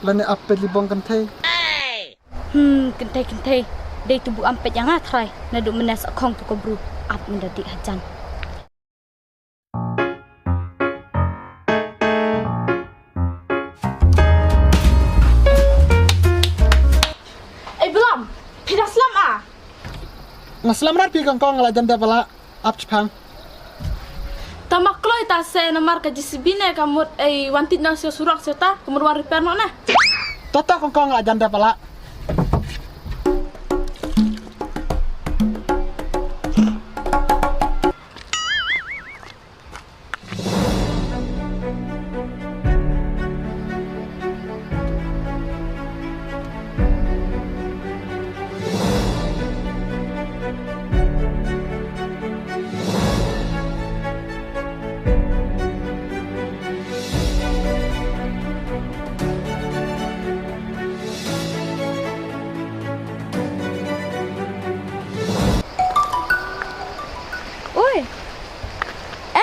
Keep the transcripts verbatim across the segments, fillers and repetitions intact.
Lane ap peit Libong Kynthei. Hmm, Kynthei Kynthei. Dei tu buh am peit ïa nga trai. Naduh mynne sa khong tu ko bru. Ap mynta dih hajan. Ei Blam, phi da slem ah? Nga slem rat phi kong kong, nga la jan dep la ap chipang. Tama kloi ta se namar ka J C B ne ka mut ei wan tit na sio surak sio ta, ka mut wan repair no ne. Toto kong kong, nga la jan dep la. Oi,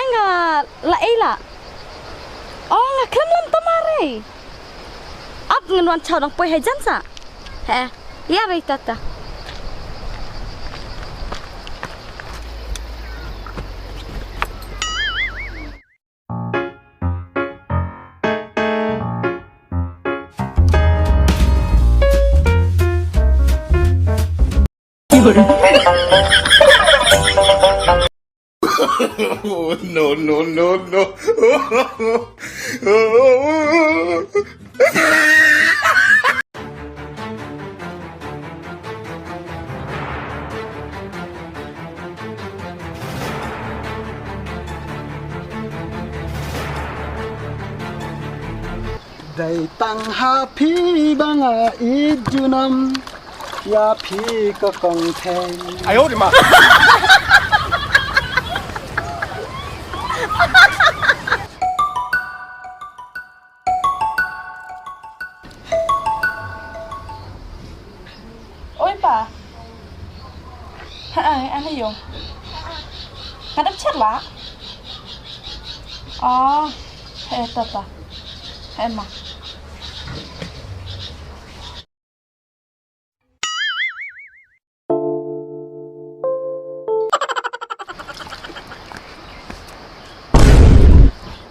enga la ei la. Oh, nga khlem lam tamar ei. Ap ngan wan chaw dang poi hai jan sa. He, ïa rei tata. No, no, no, no. Dei tang ha phi ba nga ïeit junom ïa phi ko kong thei. Ayo di ma. Oi pa. Ha ai, ana yong. Nga dap chat la. Oh, he tata. He ma.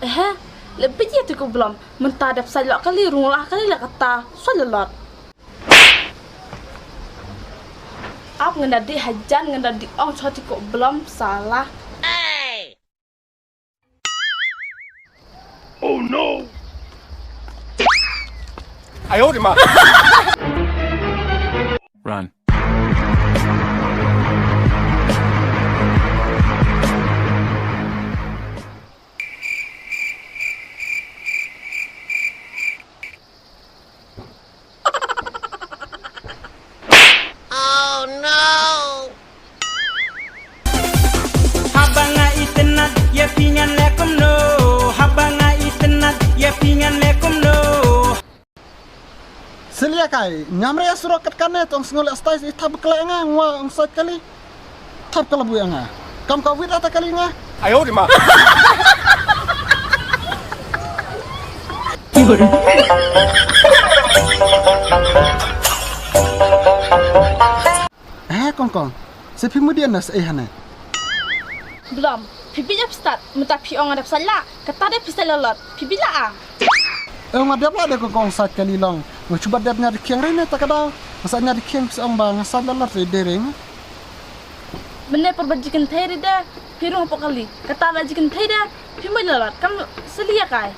Ehe, le biji tu ko Blom, mynta dep sa lok kali rung lah kali la kata, sa lelot. Ap ngan da di hajan ngan da di ong choti ko Blom salah. Oh no! Ayo di ma. Run. Oh no! Haba nga itynnad ïa phi ngan leh kumno? Haba nga itynnad ïa phi ngan leh kumno? Syllia kai, ngam re surok kat kane tong sngol stai i thap kle nga ngwa ong sait kali. Thap kala bu nga. Kam ka wit ata kali nga. Ayo di ma. Eh, kong kong. Se phi mudian nas eh hane. Blom, phi bi jap start, mynta phi ong adap sala, kata de phi sala lot, phi bi la a. Eh, nga dep la de kong kong sat kali long. Nga chuba dep nya de khiang re ne ta ka daw. Nga sat nya de khiang phi ong ba nga sat la lot re de re nga. Mynne por ba ji kynthei re de, phi rung hapoh kali. Kata ba ji kynthei de, phi moj la lot, kam syllia kai.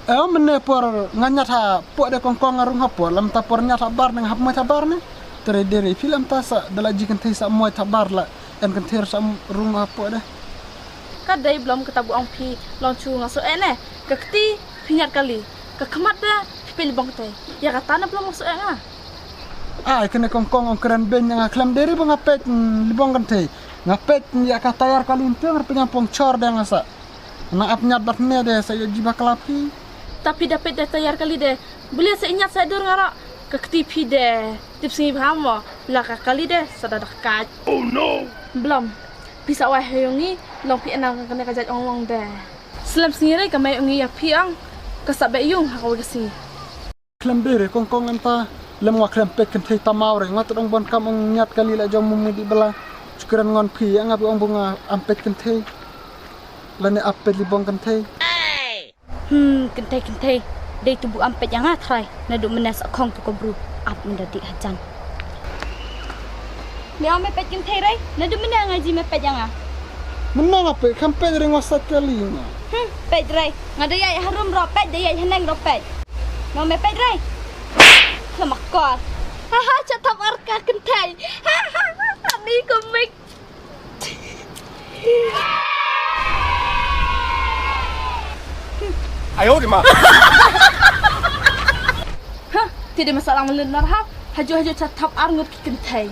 Eh, mynne por nga ñiad hapoh de kong kong nga rung hapoh, lem ta por ñiad habar ne nga hap moj habar ne. Te re de re phi lem ta sa da la ji kynthei sa moj habar la, en kynthei sa rung hapoh de. Ka dei Blom kata ba ong phi long chu nga so eh ne. Ka kti phi ñiad kali. Ka khmat de phi peit Libong Kynthei. Ïa kata ne Blom nga so eh nga. Ai, kane kong kong ong kren beiñ nga khlem de re ba nga peit, mm, Libong Kynthei. Nga peit ïa ka tayar kali nte nga peit nga pong chor de nga sa. Nang ap ñiad bad ne de sa ïoh ji bakla phi. Ta phi da peit de tayar kali de. Bule sa ñiad sa dur nga ro. Ka kti phi de. Tip sngi bha mo. La ka kali de sa da dak kaj. Oh no. Blom. Phi sa wai ha ïong ngi long phi anang kane ka jait ong long de. Slem sngi re ka mai ong ngi ïa phi ang. Ka sa be ïung ha ka wai ka sngi. Lem beh re kong kong em ta. Lem nga khlem peit kynthei tamau re, nga tdong bon kam ong niat kali la jong mumedi bala. Chukran ngon phi ïa nga bi ong bu nga am peit kynthei. Lane ap peit li bong kynthei. Hmm, kynthei kynthei. Dei tu bu am peit ïa nga trai. Naduh mynne sa khong tu ko bru. Ap mynda dih hajan. Neo me peit kynthei rei. Naduh mynne nga ji me peit ïa nga. Mynne nga peit kham peit re nga sat kali nga. Hmm, peit rei. Nga da ïaid harum ro peit, da ïaid haneng ro peit. Neo me peit rei. Lama kor. Ha ha, cha thap ar ka kynthei. Ha ha ha, ni ko mik. Ayo di ma. Ha, ti de masalah melun nar ha. Haju haju cha thap ar ngut ki kynthei.